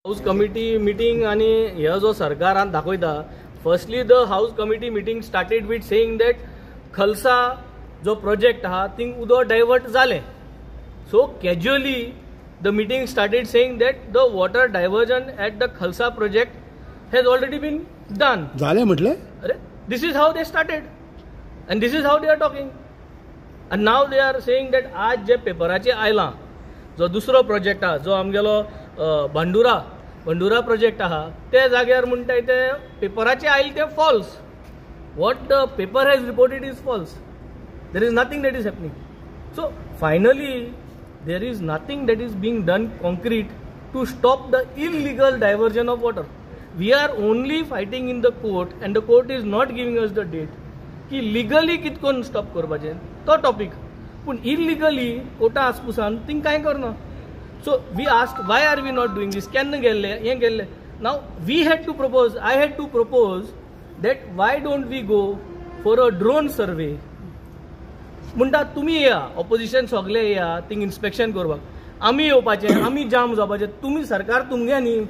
House committee meeting आनी हे जो सरकारान दाखयता, firstly the house committee meeting started with saying that Khalsa जो प्रोजेक्ट आहा थिंग उदक डायवर्ट जालें. So casually the meeting started saying that the water diversion at the Khalsa project has already been done. जालें म्हटलें? अरे, this is how they started and this is how they are talking. And now they are saying that आज जे पेपराचेर आयलां जो दुसरो project आहा, जो आमगेलो भांडुरा बंडुरा प्रोजेक्ट आहा, ते जाग्यार म्हणटाय ते पेपराचे आयले ते false. What the paper has reported is false. There is nothing that is happening. So finally there is nothing that is being done concrete to stop the illegal diversion of water. We are only fighting in the court and the court is not giving us the date की legally कितकोन stop करपाचें तो topic. पूण illegally Carta आसपुसान thing कांय करना. So we asked why are we not doing this, केन्ना गेल्ले हें गेल्ले. Now we had to propose, I had to propose that why don't we go for a drone survey. म्हणटा तुमी येया, ऑपोजिशन सगळे येया थिंग इन्स्पेक्शन करपाक, आमी येवपाचें, आमी जाम जावपाचें, तुमी सरकार तुमगे न्ही,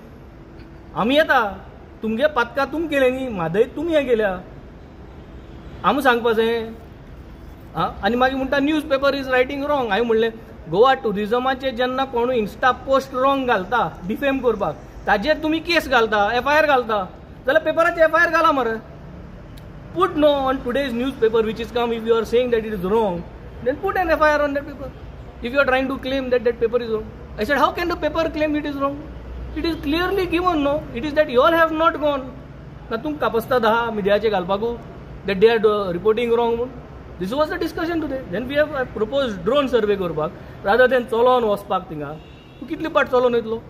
आमी येता, तुमगे पातकां तुमी केले न्ही, म्हादय तुमी हें केल्या, आमी सांगपाचें. आं, आनी मागीर म्हणटा news paper is writing wrong. हांवें म्हणलें गोवा टुरिजमाचेर जेन्ना कोणूय इन्स्टा पोस्ट रॉंग घालता डिफेम करपाक, ताजेर तुमी केस घालता, एफआयआर घालता, जाल्यार पेपराचेर एफआयआर घाला मरे. Put no on today's newspaper which is come, if you are saying that it is wrong, then put an FIR on that paper. If you are trying to claim that that paper is wrong. I said, how can the paper claim it is wrong? It is clearly given, no? It is that you all have not gone. Na tum kapasta daha mediache ghalpaku that they are reporting wrong. This was the discussion today. Then we have proposed drone survey korpak rather than cholon waspak tinga. Tu kitli part cholon etlo?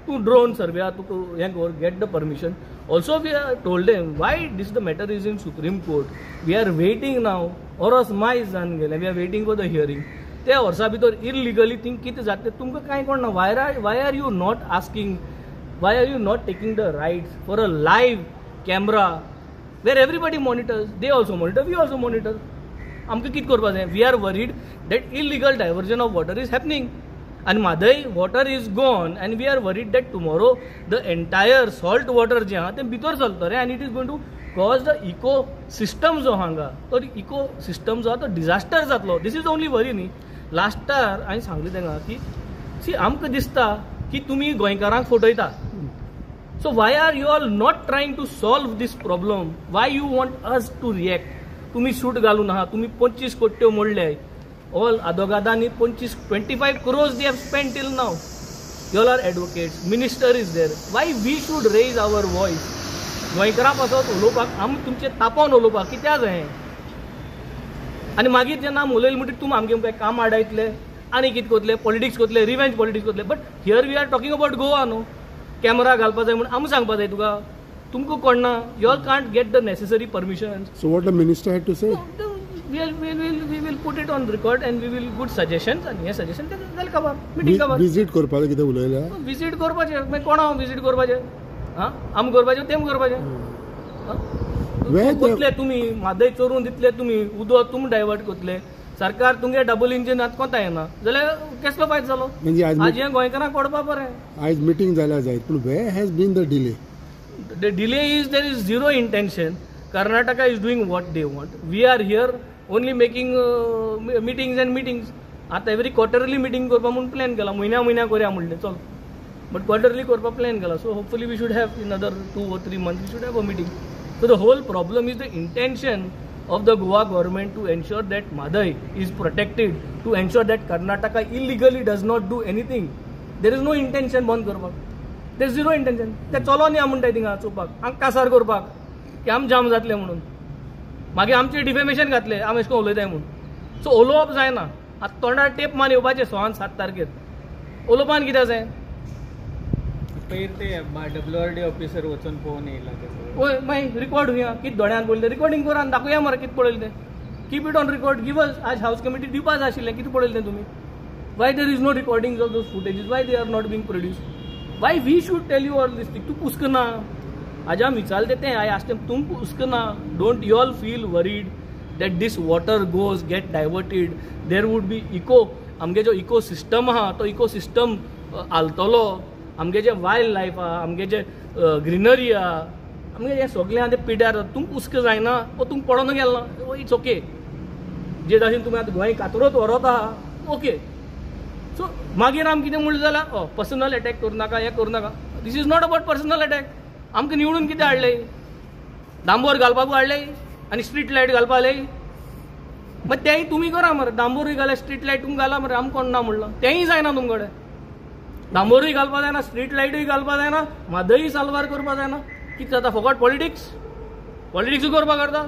Tu drone survey, tu get the permission. Also we have told them why this the matter is in Supreme Court. We are waiting now. Oros मायज जावन गेले. We are waiting for the hearing. ते वर्सा भितर illegally thing कितें जातलें तुमकां कांय कोण ना. Why are you not asking? Why are you not taking the rights for a live camera where everybody monitors? They also monitor, we also monitor. आमकां कितें करपाक जाय? We are worried that illegal diversion of water is happening. And Mhadei water is gone and we are worried that tomorrow the entire salt water जे आहा तें भितर चलतलें and it is going to cause the ecosystem जो हांगा तो eco system जो आहा तो डिजास्टर जातलो. This is only वरी न्ही. लास्टार हांवें सांगलें तांकां की सी आमकां दिसता की तुमी गोंयकारांक फटयता. So why are you all not trying to solve this problem? Why you want us to react? तुमी सूट घालून आहा, तुमी 25 कोट्यो मोडले. All adogadani 25 crores they have spent till now. You all are advocates, minister is there. Why we should raise our voice? गोंयकारां पासत उलोवपाक आमी तुमचे तापोवन उलोवपाक कित्याक जाय? आनी मागीर जेन्ना आमी उलयले म्हणटकीर तुमी आमगे काय काम आडायतले आनी कितें करतले, पॉलिटिक्स करतले, रिवेंज पॉलिटिक्स करतले. But here we are talking about Goa न्हू. कॅमेरा घालपा जाय म्हूण आमी सांगपा जाय तुका, तुमकां कोण ना. You all can't get the necessary permission. So what the minister had to say? We will put it on record and we will good suggestions and हे suggestion ते जालें खबर मिटींग खबर. विजीट करपाचें कितें उलयल्या? विजीट करपाचें मागीर कोण हांव विजीट करपाचें? आं, आमी करपाचें तेम करपाचें. करतले तुमी म्हादय चोरून दितले, तुमी उदक तुमी डायवर्ट करतले, सरकार तुमगे डबल इंजीन आतां कोता येना जाल्यार केसलो फायदो जालो? म्हणजे आज हें गोंयकारांक पडपा बरें. आयज मिटींग जाल्या जायत, पूण where has been the delay? The delay is there is zero intention. Karnataka is doing what they want. We are here only making meetings and meetings. आतां एवरी क्वॉर्टरली मिटींग करपा म्हूण प्लॅन केला, म्हयन्या म्हयन्या करया म्हणलें चल, बट क्वॉर्टरली करपा प्लॅन केला. So hopefully we should have in other 2 or 3 months we should have a meeting. So the whole problem is the intention of the Goa government to ensure that Mhadei is protected, to ensure that Karnataka illegally does not do anything. There is no intention बंद करपाक. There is zero intention. ते चलोन या म्हणटाय थिंगा चोवपाक, आमकां कासार करपाक की आम जाम जातले म्हणून, मागीर आमचें डिफेमेशन घातलें आमी अशें करून उलयताय म्हूण. सो उलोवप जायना. आतां तोंडार टेप मारून येवपाचें 6 आनी 7 तारखेर उलोवपान कितें आसा? पयर ते डब्ल्यू आर डी ऑफिसर वचून पळोवन येयला. वय मागीर रिकॉर्ड हुया कितें दोळ्यान पळयलें, रिकॉर्डिंग करा आनी दाखोवया मरे कितें पळयलें तें. Keep it on record, give us. आज हावस कमिटी दिवपा जाय आशिल्लें, कितें पळयलें तें तुमी? Why there is no recordings of those footages? Why they are not being produce? Why we should tell you all this thing? तूं पुस्कना आज आमी विचारलें तें. I asked them, तुमकां हुस्कना? Don't you all feel worried that this water goes get diverted? There would be eco, आमगे जो eco system आहा तो इको सिस्टम हालतलो. आमगे जें वायल्ड लायफ आहा, आमगे जें ग्रिनरी आहा, आमगे हें सगळें आहा तें पिड्यार. तुमकां हुस्को जायना वो तुमकां पडोन गेल ना, it's okay. जे भाशेन तुमी आतां गोंय कातरोत व्हरत आहा, ओके. सो मागीर आमी कितें म्हणलें जाल्यार पर्सनल एटॅक करूं नाका, हें करूं नाका. This is not about personal attack. आमकां निवडून कितें हाडलें? डांबोर घालपाकू हाडलें आनी स्ट्रीट लायट घालपा हाडलें. मागीर तेंय तुमी करा मरे, डांबोरूय घाले, स्ट्रीट लायट तुमी घाला मरे, आमकां कोण ना म्हणलां. तेंय जायना तुमचे कडेन, डांबोरूय घालपा जायना, स्ट्रीट लायटूय घालपा जायना, म्हादय साल्वार करपा जायना. कितें जाता? फकत पॉलिटिक्स, पॉलिटिक्सूय करपा करता.